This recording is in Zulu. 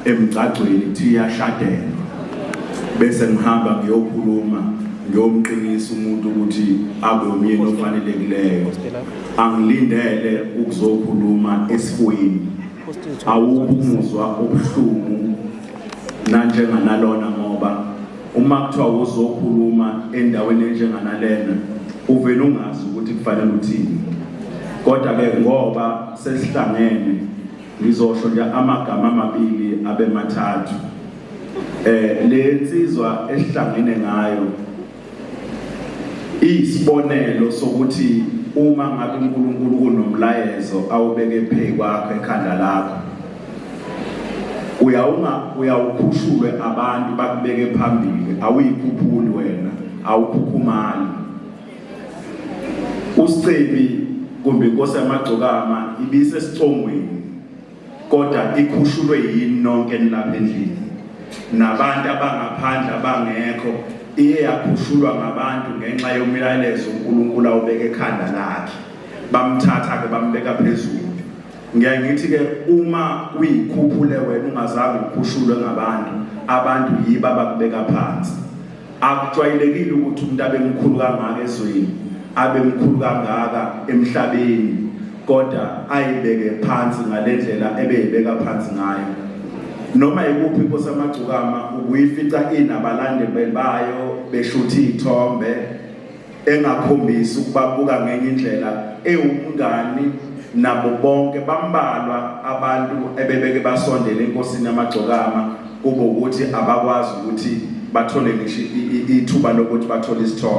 Emgcagcweni kuthiwa iyashadelwa bese ngihamba ngiyokhuluma ngiyomqinisa umuntu ukuthi abe umyeni ofanelekileyo angilindele ukuzokhuluma esifweni awukho umuzwa obuhlungu nanjenganalona ngoba uma kuthiwa uzokhuluma endaweni enjenganalena uvele ungazi ukuthi kufanele uthini kodwa ke ngoba sesihlangene Ngizosho nje amagama amabili abe mathathu. Eh le nsizwa esihlangene ngayo isibonelo sokuthi uma ngabe uNkulunkulu kunomlayezo awubeke phezu kwakho ekhanda lakho uyawunga uyawukhushulwe abantu bakubeke phambili awuyikhuphuli wena awukhukhumali Usicebi kumbe inkosi yamagcokama ibisesicongweni kodwa ikhushulwe yini nonke nilapha endlini nabantu abangaphandle abangekho iye yakhushulwa ngabantu ngenxa yomyalezo uNkulunkulu awubeke ekhanda lakhe bamthatha ke bambeka phezulu ngiyaye ngithi ke uma uyikhuphule wena ungazange ukhushulwe ngabantu abantu yiba abakubeka phansi Akujwayelekile ukuthi umuntu abe mkhulu kangaka ezweni, abe mkhulu kangaka emhlabeni, kodwa ayibeke phansi ngalendlela ebeyibeka phansi ngayo. Noma ikuphi inkosi amagcukama ubuyifica inabalandeli bayo beshutha iy'thombe engakhombisi ukubabuka ngenye indlela ewumngani nabo bonke bambalwa abantu ebebeke basondele enkosini yamagcokama kube ukuthi abakwazi ukuthi bathole ngisho ithuba lokuthi bathole isithombe.